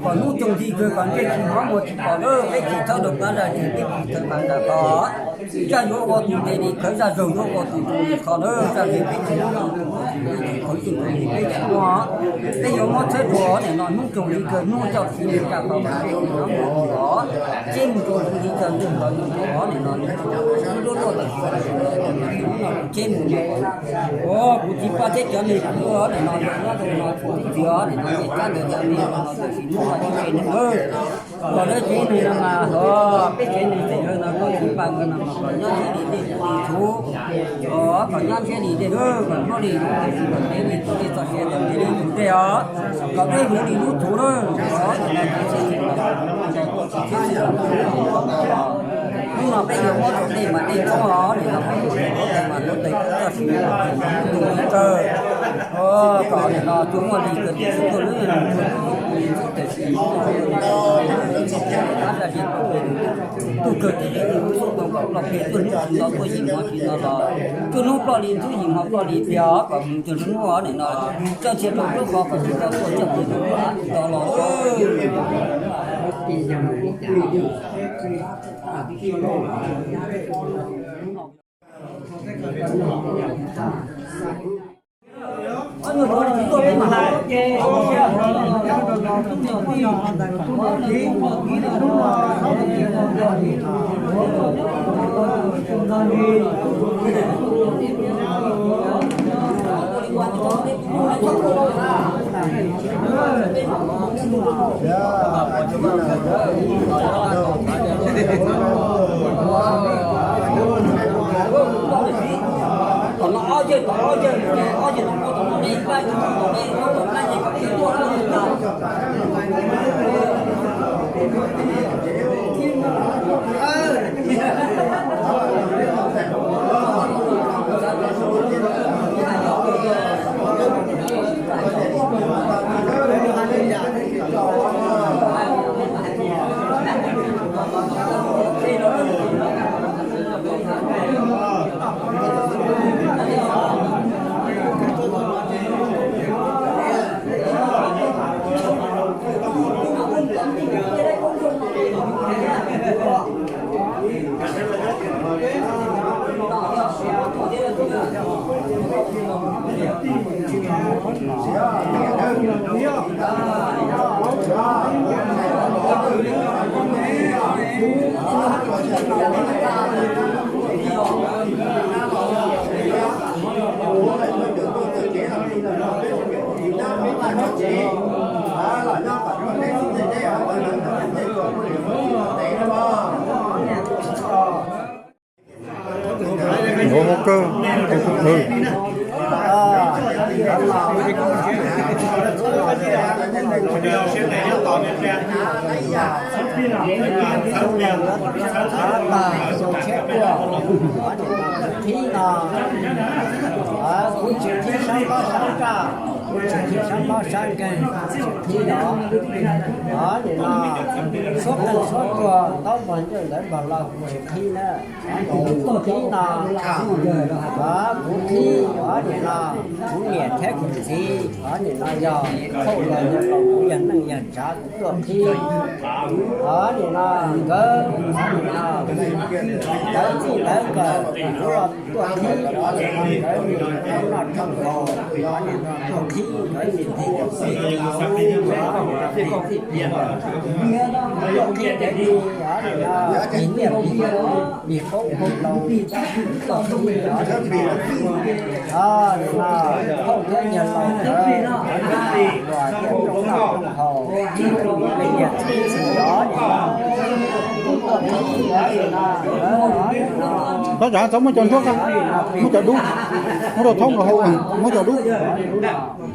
kom hnub tsaus nti kawg kom ntsej tsis muaj tsis pom lawm, peb tsis txhob rau qab dag tsis, peb tsis txhob qab dag kom Zaj yuav ua tus ntev li khawv, zaj zaug yuav ua tus ntxov na, zaj zaug peb tsis muaj li tus ntxov, peb tsis muaj li peb tsis muaj. Peb yuav muab tshawb rau nim no hnub nyoog li kawg, hnub coj txiv mus rau peb tsis muaj li os. Tsheb mus rau li cov ntawd los mus rau nim no, lub lub tam sim no tus tsheb mus. Kuv tsis paub tsheb cov neeg kuv nim no yuav nyob rau no tsis txiv nim no nim no cab ntawd cov neeg no tam sim no tsis tsev neeg. Kom lawv tsev neeg no mas, peb tsev neeg txawm yog no kom tsis pa nkawd no mas kom nyob ntshiab li tej txhuv, kom nyob ntshiab li tej lub kom nyob li lub tej tsis kom ntev li txog tej txog sia kom ntev li tus tej os, kom peb hu li lub txhuv lawm. Hnub no peb yuav muab rau tej mas tej txhob os, nim no peb yuav muab tej mas rau tej txoj sia tus li kawg. Kom nim no tsuas muaj li kawg tib si tuaj lub, tsuas muaj li txhob tam sim no, tus kawg tib li tus txhob tau kom ploj pliag tuaj hnub tsis no tuaj yim hmo tsis no los, tuaj hnub ploj li hnub yim hmo ploj li pliag os, kom mus txog hnub nim no coj txhia rau lub ko kom tsis tau tuaj coj txhia rau lub av tsis tau los. Ntxuav hauv kawg. Kuv tsis qhib sab mob sab ntsaj, kuv tsis qhib sab mob sab nkeeg, kuv tsis qhib no. Nim no suab qeej suab tuag ntaub npog ncauj ntawv npog lauj kuv tsis qhib na. Kuv qhib no, kuv qhib, nim no kuv niam thiab kuv txiv, nim no yog phauj los yog laus, kuv yog neej yog tsav kuv tuaj qhib. Nim no nkawd, nim no nkawd txij nkawd kawm kuv los tuaj qhib, nkawd noj rooj haus, nim no tuaj qhib nkawd nim no tuaj qhib tes li, nim no nim qhoob qhoob loo, nim no phauj thiab yawg laus nkawd, nim no luag thiab rooj noj rooj haus, me niam txiv os, nim no tuaj qhib, nim no Tab tom txhob muab cov nruab, muab cov dub, muab rau thoob nkaus hauv, muab cov dub,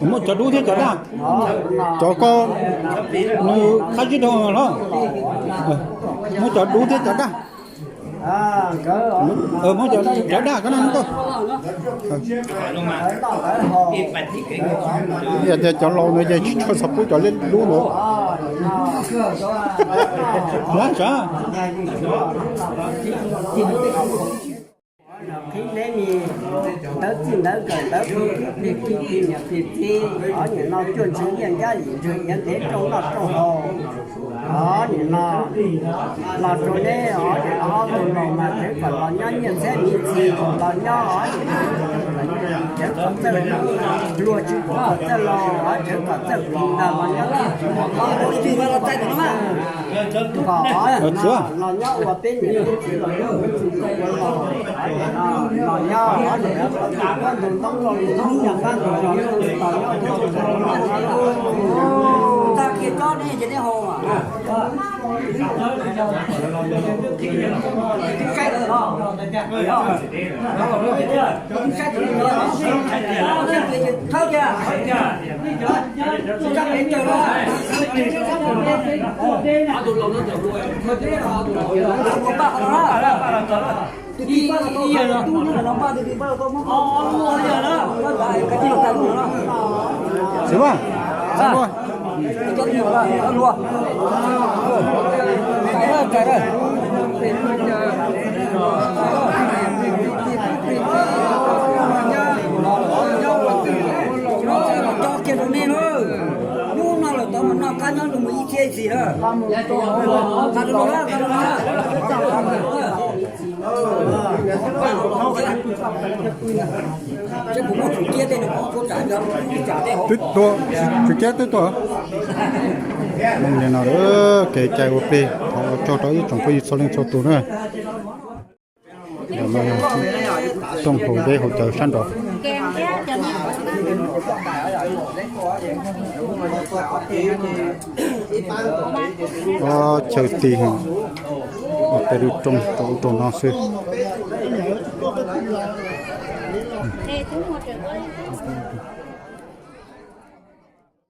muab cov dub thiab cov daj, cov ko nws qab zib dhau los, muab cov dub thiab cov daj, muab cov daj ko na, muab ko. Yog tias cov laus no ces tsis tshua xav pub cov dub ntawd. Nab tsav. Qhib neb mis, ntawv txij ntawv nkawm ntawv plig plig plig niam plig txiv, ob niam no cuaj ntswg yiaj nkab yim ntswg iav ntev rooj noj rooj haus. Ob niam no los rau neb ob niam no ob tug laus mas tseem kom los nyob nyiaj txhiab miv txhis los nyob ob niam no, tseem kom txawj luag tsis kom txawj laus, tseem kom txawj kum ntag los nyob txij tsis muaj mob tsis muaj txawj. Kom ob niam no los nyob ua peb niam peb txiv los nyob ua txij ua laus, ob niam no los nyob ob niam no kom txawj kuab ntug ntoob los ntoob yam nqab ntug los ntoob los nyob ua txij ua laus. Xwb mas, xwb mas. Cov kiag rau nej na, hnub no lawm tod mus noj qab nyob rau mus ib txhiab ib txhis na. Qab rau na, qab rau na. Twb tuaj, tswv kiab twb tuaj. Li no kev cai ua plig thov ua tsaug rau ib tsoom phooj ywg txhua leej txhua tus na. Rooj haus deb haus cawv sab nraud. Ob chaw ti, tej lub rooj rau ub rau no xwb.